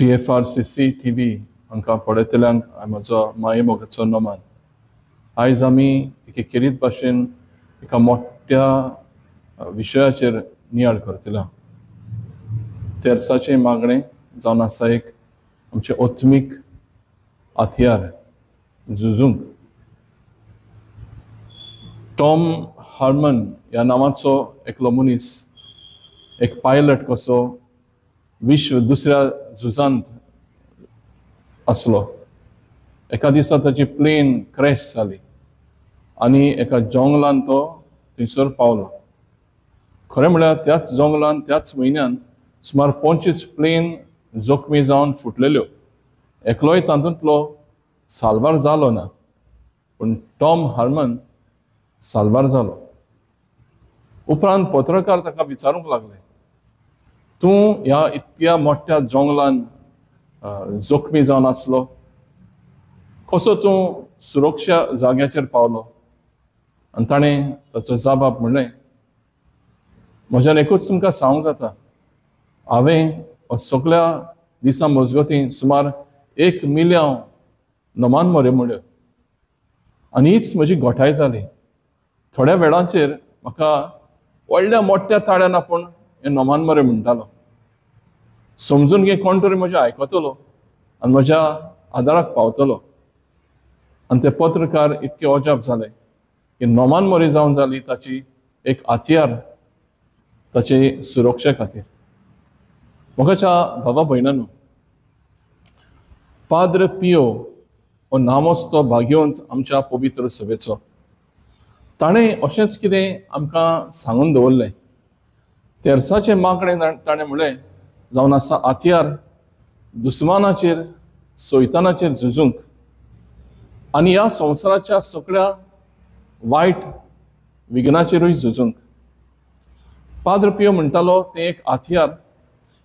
TFRCC TV हांकां पळयतल्यांक म्हजो मायेमोगाचो नमन. आयज आमी एके खेरीत भाशेन एका मोठ्या विशयाचेर नियाळ करतले. तेर्साचें मागणें जावन आसा एक आमचें आत्मीक हत्यार झुजूंक. टॉम हार्मन ह्या नांवाचो एकलो मनीस एक पायलट कसो विश्व दुसऱ्या झुजांत आसलो. एका दिसा ताची प्लेन क्रॅश जाली आनी एका जंगलान तो थंयसर पावलो. खरें म्हळ्यार त्याच जंगलान त्याच म्हयन्यान सुमार 25 प्लेन जखमी जावन फुटलेल्यो. एकलोय तातूंतलो साल्वार जालो ना, पूण टॉम हार्मन साल्वार जालो. उपरांत पत्रकार ताका विचारूंक लागले, तूं ह्या इतक्या मोठ्या जंगलान जखमी जावन आसलो, कसो तूं सुरक्षा जाग्याचेर पावलो? आनी ताणें ताचो जबाब म्हणलें, म्हज्यान एकूच तुमकां सांगूंक जाता, हांवें सगळ्या दिसां मजगतीं सुमार 1 मिल्यांव नमान मरे म्हळ्यो आनी हीच म्हजी गोठाय जाली. थोड्या वेळाचेर म्हाका व्हडल्या मोठ्या ताळ्यान आपूण हें नमान मरे म्हणटालो. समजून घे कोण तरी म्हजें आयकतलो आनी म्हज्या आदाराक पावतलो. आनी ते पत्रकार इतके अजाप जाले की नमान मरे जावन जाली ताची एक हत्यार ताचे सुरक्षे खातीर. म्हज्या भावा भयणांनो, पाद्र पियो हो नामस्तो भाग्यवंत आमच्या पवित्र सभेचो. ताणें अशेंच कितें आमकां सांगून दवरलें. तेर्साचें मागणें ताणें म्हणलें जावन आसा हत्यार दुस्मानाचेर सैतानाचेर झुजूंक आनी ह्या संवसाराच्या सगळ्या वायट विघ्नाचेरूय झुजूंक. पाद्र पियो म्हणटालो तें एक हत्यार.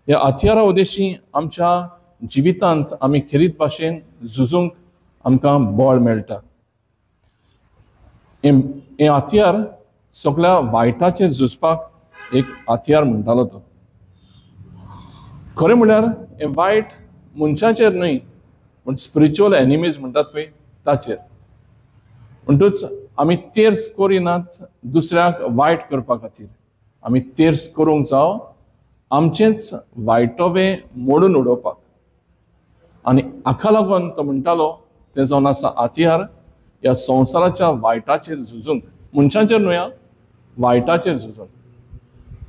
ह्या हत्यारा उद्देशी आमच्या जिवितांत आमी खेरीत भाशेन झुजूंक आमकां बळ मेळटा. हें हत्यार सगळ्या वायटाचेर झुजपाक एक हत्यार म्हणटालो तो. खरें म्हळ्यार हें वायट मनशाचेर न्हय, पूण स्पिरिच्युअल एनिमीज म्हणटात पळय ताचेर. म्हणटूच आमी तेर्स करिनात दुसऱ्याक वायट करपा खातीर, आमी तेर्स करूंक जावं आमचेंच वायटोवें मोडून उडोवपाक. आनी हाका लागून तो म्हणटालो तें जावन आसा हत्यार ह्या संवसाराच्या वायटाचेर झुजूंक, मनशाचेर न्हय वायटाचेर झुजूंक.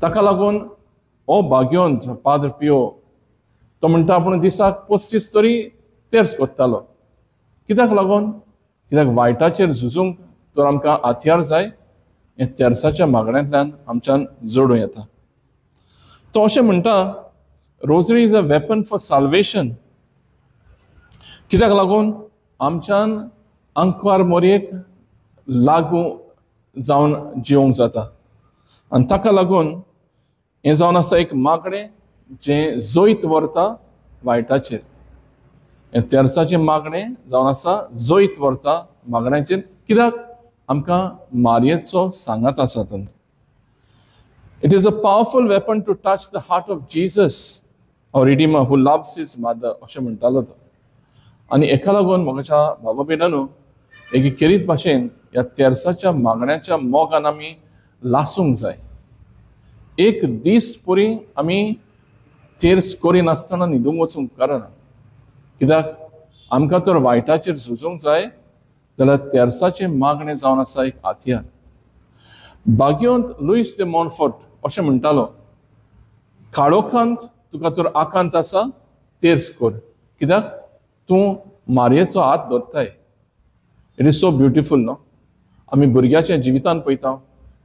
ताका लागून हो भाग्यवंत पाद्र पियो तो म्हणटा आपूण दिसाक 35 तरी तेर्स कोत्तालो. कित्याक लागून? कित्याक वायटाचेर झुजूंक तर आमकां हत्यार जाय. हें तेर्साच्या मागण्यांतल्यान आमच्यान जोडूं येता. तो अशें म्हणटा, rosary is a weapon for salvation. कित्याक लागून आमच्यान आंकवार मोरयेक लागू जावन जिवंक जाता. आनी ताका लागून हें जावन आसा एक मागणें जें जैत व्हरता वायटाचेर. हें तेर्साचें मागणें जावन आसा जैत व्हरता मागण्याचेर. कित्याक? आमकां मारयेचो सांगात आसा. It is a powerful weapon to touch the heart of Jesus our redeemer who loves his mother, अशें म्हणटालो तो. आनी हेका लागून म्हज्या भावा भयणांनो, एके खेरीत भाशेन ह्या तेर्साच्या मागण्याच्या मोगान आमी लासूंक जाय. एक दीस पुरी आमी तेर्स करिनासतना न्हिदूंक वचूंक उपकारना. कित्याक? आमकां तर वायटाचेर झुजूंक जाय जाल्यार तेर्साचें मागणें जावन आसा एक हत्यार. भाग्यवंत लुईस दे मॉन्फोर्ट अशें म्हणटालो, काळोखांत तुका तर आकांत आसा तेर्स कर, कित्याक तूं मारयेचो हात धरताय. It is so beautiful न्हू. आमी भुरग्याच्या जिवितान पळयता,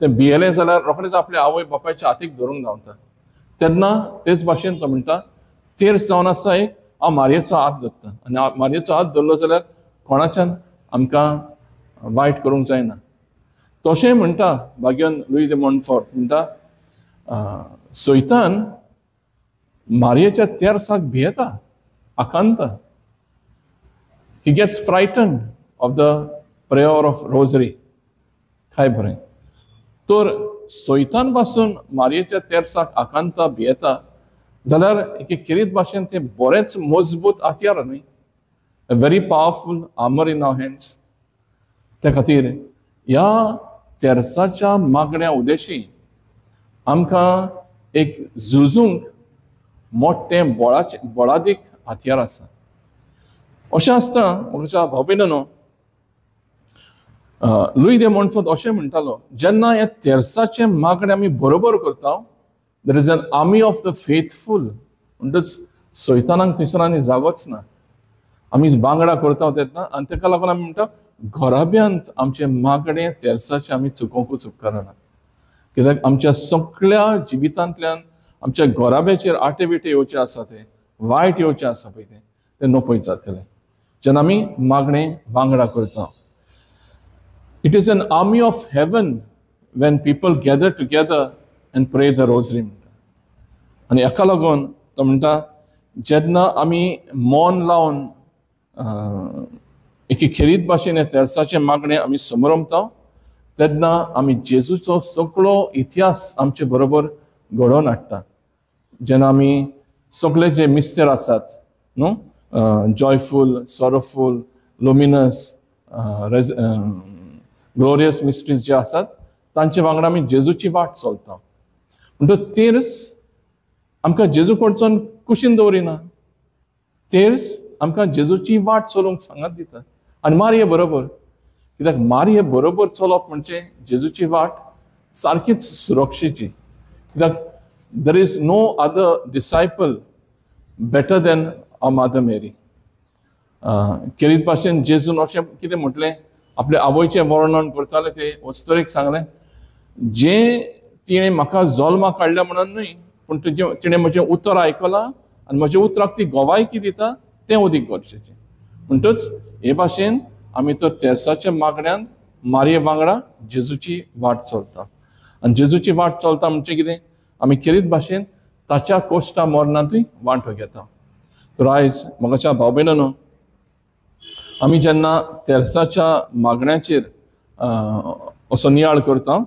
तें भियेलें जाल्यार रोखडेंच आपल्या आवय बापायच्या हातीक धरूंक धांवता. तेन्ना तेच भाशेन तो म्हणटा तेर्स जावन आसा एक हांव मारयेचो हात धरता, आनी मारयेचो हात धरलो जाल्यार कोणाच्यान आमकां वायट करूंक जायना. तशें म्हणटा भाग्यवंत लुई दे मॉन्फोर्ट म्हणटा, सैतान मारयेच्या तेर्साक भियेता, आकांता. He gets frightened of the prayer of rosary. काय बरें. तर सैतान पासून मारयेच्या तेर्साक आकांता भियेता जाल्यार एके खेरीत भाशेन तें बरेंच मजबूत हत्यार न्हय, a very powerful armour in our hands. त्या खातीर ह्या तेरसाच्या मागण्या उद्देशी आमकां एक झुजूंक मोठें बळाचें बळादीक हत्यार आसा. अशें आसता म्हज्या भाव भयणांनो, लुई दे मोंटफोर्ट अशें म्हणटालो, जेन्ना हे तेरसाचें मागणें आमी बरोबर करता, there is an army of the faithful. म्हणटच सैतानाक थंयसर आनी जागोच ना. आमी वांगडा करता तेन्ना, आनी ताका लागून आमी म्हणटा घराब्यांत आमचें मागणें तेरसाचें आमी चुकोवंकूच उपकारना. कित्याक आमच्या सगळ्या जिवितांतल्यान आमच्या घराब्याचेर आटे विटे येवचे आसा, ते वायट येवचें आसा पळय, तें नपयत जातलें जेन्ना आमी मागणें वांगडा करता. It is an army of heaven when people gather together and pray the rosary म्हणटा. आनी हाका लागून तो म्हणटा जेन्ना आमी मन लावन एके खेरीत भाशेन हे तेरसाचें मागणें आमी समरमता तेन्ना आमी जेजूचो सगळो इतिहास आमचे बरोबर घडोवन हाडटा. जेन्ना आमी सगळे जे मिस्तेर आसात न्हू, जॉयफूल, सॉरोफूल, लुमिनस, ग्लोरियस मिस्ट्रीज जे आसात तांचे वांगडा आमी जेजूची वाट चलता. म्हणटच तेर्स आमकां जेजू कडच्यान कुशीन दवरिना, तेर्स आमकां जेजूची वाट चलोवंक सांगात दिता. आनी मारये बरोबर, कित्याक मारये बरोबर चलप म्हणजे जेजूची वाट सारकीच सुरक्षेची. कित्याक there is no other disciple better than our mother Mary. खेरीत भाशेन जेजून अशें कितें म्हटलें, आपले आवयचें वर्णन करताले ते अस्तुरेक सांगलें, जें तिणें म्हाका जल्माक काडल्या म्हणून न्हय, पूण तिणें म्हजें उतर आयकलां आनी म्हज्या उतराक ती गवायकी दिता, तें अदीक गरजेचें. म्हणटच हे भाशेन आमी तर तेरसाच्या मागण्यान मारये वांगडा जेजूची वाट चलता. आनी जेजूची वाट चलता म्हणजे कितें, आमी खेरीत भाशेन ताच्या कोश्टा मरणांतूय वांटो घेता. तर आयज म्हज्या भाव भयणांनो, आमी जेन्ना तेरसाच्या मागण्याचेर असो नियाळ करता,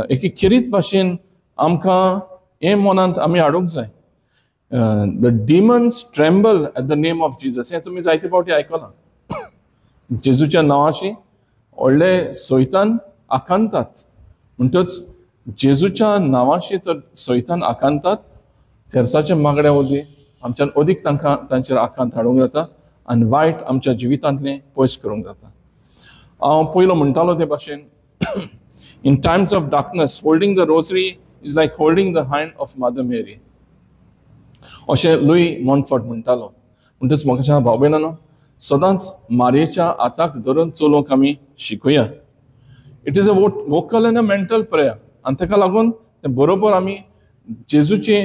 एके खेरीत भाशेन आमकां हें मनांत आमी हाडूंक जाय, the demons tremble at the name of Jesus. हें तुमी जायते फावटी आयकलां. जेजूच्या नांवाशी व्हडले सैतान आकांतात. म्हणटच जेजूच्या नांवाशी तर सैतान आकांतात, तेरसाच्या मागण्या वरवीं आमच्यान अदीक तांकां तांचेर आकांत हाडूंक जाता आनी वायट आमच्या जिवितांतलें पयस करूंक जाता. हांव पयलो म्हणटालो ते भाशेन, in times of darkness holding the rosary is like holding the hand of mother Mary, अशें लुई मोंटफोर्ट म्हणटालो. म्हणटच म्हाका भाव भयणांनो, सदांच मारयेच्या हाताक धरून चलोवंक आमी शिकूया. It is a vocal and a mental prayer. आनी ताका लागून तें बरोबर आमी जेजूची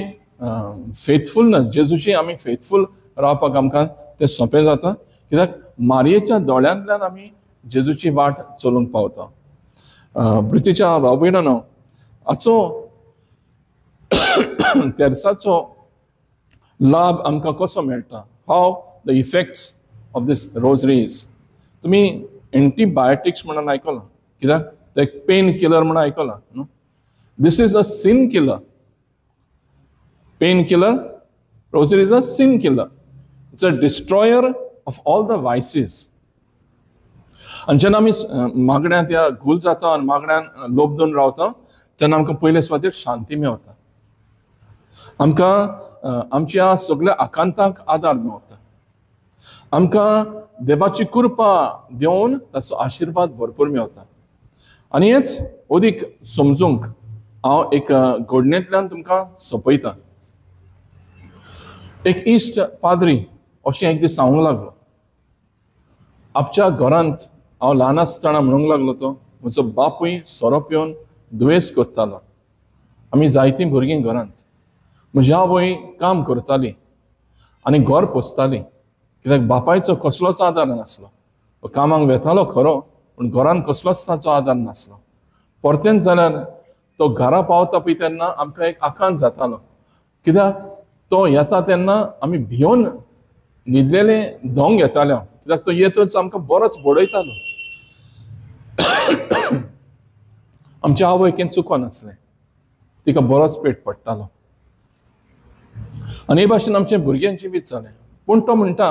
फेथफुलनस, जेजूची आमी फेथफूल रावपाक आमकां तें सोंपें जाता, कित्याक मारयेच्या दोळ्यांतल्यान आमी जेजूची वाट चलोवंक पावता. प्रितीच्या भाव भयणांनो, हाचो तेरसाचो लाभ आमकां कसो मेळटा, how the effects of this rosary is. तुमी एंटीबायोटिक्स म्हणून आयकलां, कित्याक ते एक पेन किलर म्हणून आयकलां न्हू. This is a sin killer. Pain killer, rosary is a sin killer. It's a destroyer of all the vices. आनी जेन्ना आमी मागण्यांत ह्या गुल जाता आनी मागण्यान लोबदून रावता तेन्ना आमकां पयले सुवातेर शांती मेवता, आमकां आमच्या सगळ्या आकांतांक आदार मेवता, आमकां देवाची कृपा दिवन ताचो आशिर्वाद भरपूर मेवता. आनी हेच अदीक समजूंक हांव एक घडणेंतल्यान तुमकां सोंपयता. एक इश्ट पाद्री अशें एक दीस सांगूंक लागलो, आमच्या घरांत हांव ल्हान आसतना म्हणूंक लागलो तो, म्हजो बापूय सोरो पिवन दुयेंस करतालो, आमी जायतीं भुरगीं घरांत, म्हजी आवय काम करताली आनी घर पोसताली, कित्याक बापायचो कसलोच आदार नासलो. कामाक वेतालो खरो, पूण घरान कसलोच ताचो आदार नासलो. परतेंच जाल्यार तो घरा पावता पळय तेन्ना आमकां एक आकांत जातालो, कित्याक तो येता तेन्ना आमी भिवन न्हिदलेले धोंग घेताले, कित्याक तो येतच आमकां बरोच बडयतालो. आमच्या आवयक चुको नासलें, तिका बरोच पेट पडटालो. आनी हे भाशेन आमचें भुरग्यां जिवीत जालें. पूण तो म्हणटा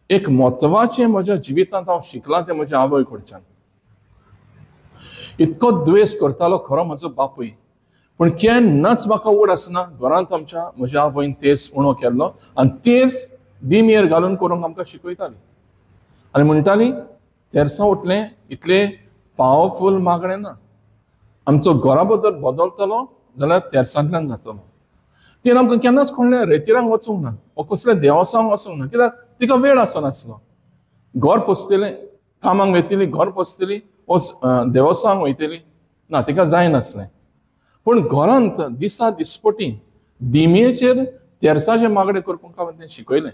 एक म्हत्वाचें म्हज्या जिवितांत हांव शिकलां तें म्हज्या आवय कडच्यान. इतको द्वेश करतालो खरो म्हजो बापूय, पूण केन्नाच म्हाका ओड आसना घरांत आमच्या म्हज्या आवयन तेर्स उणो केल्लो आनी तेर्स दिमयेर घालून करूंक आमकां शिकयताली आनी म्हणटाली तेर्सां उठलें इतलें पावरफूल मागणें ना, आमचो घरा बदल बदलतलो जाल्यार तेर्सांतल्यान जातलो. तिणें आमकां केन्नाच कोणलें रेतिरांक वचूंक ना वो कसलें देवसांक वचूंक ना, कित्याक तिका वेळ आसनासलो. घर पोसतलें, कामाक वयतली, घर पोसतली, देवसांक वयतली ना, तिका जायनासलें. पूण घरांत दिसा दिसपटी दिमयेचेर तेर्साचें मागणें करपाक हांवें तें शिकयलें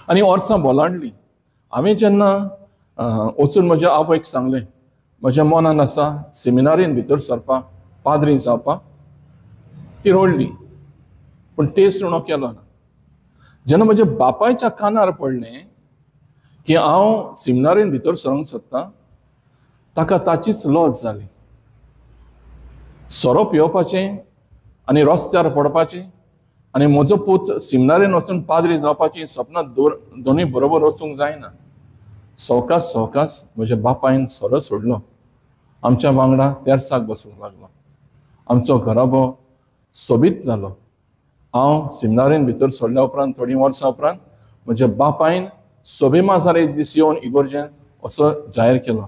आनी वर्सां बोलांडली. हांवें जेन्ना वचून म्हज्या आवयक सांगलें म्हज्या मनान आसा सेमिनारीन भितर सरपाक, पाद्री जावपाक, ती रडली, पूण तेर्स उणो केलो ना. जेन्ना म्हज्या बापायच्या कानार पडलें की हांव सेमिनारीन भितर सरूंक सोदतां, ताका ताचीच लज जाली. सोरो पिवपाचें आनी रस्त्यार पडपाचें आनी म्हजो पूत सिमनारीन वचून पाद्री जावपाची सपनां दोनूय बरोबर वचूंक जायना. सवकास सवकास म्हज्या बापायन सोरो सोडलो, आमच्या वांगडा तेर्साक बसूंक लागलो, आमचो घराबो सोबीत जालो. हांव सिमनारीन भितर सोडल्या उपरांत थोडीं वर्सां उपरांत म्हज्या बापायन सोबे माजार एक दीस येवन इगोर्जेन असो जाहीर केलो,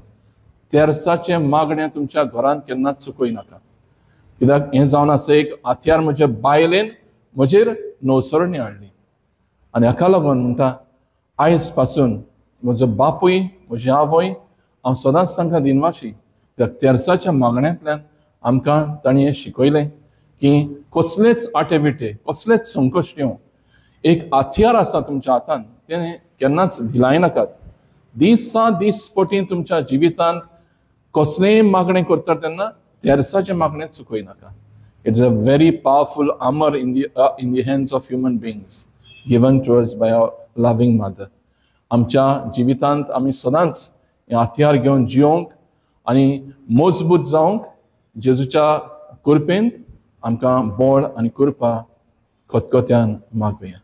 तेर्साचें मागणें तुमच्या घरांत केन्नाच चुकय नाका, कित्याक हें जावन आसा एक हत्यार म्हज्या बायलेन म्हजेर नवसरणी हाडली. आनी हाका लागून म्हणटा आयज पासून म्हजो बापूय म्हजी आवय हांव सदांच तांकां दिनवाशी, कित्याक तेर्साच्या मागण्यांतल्यान आमकां तांणी हें शिकयलें की कसलेच आटे बिटे कसलेच संकश्ट येवं, एक हत्यार आसा तुमच्या हातान तें केन्नाच धिलाय नाकात. दिसा दीसपटी तुमच्या जिवितांत कसलेंय मागणें करतात तेन्ना तेर्साचें मागणें चुकय नाका. It's a very powerful armour in the hands of human beings given to us by our loving mother. आमच्या जिवितांत आमी सदांच हें हत्यार घेवन जियोंक आनी मजबूत जावंक जेजूच्या कृपेन आमकां बळ आनी कृपा खतखत्यान मागुया.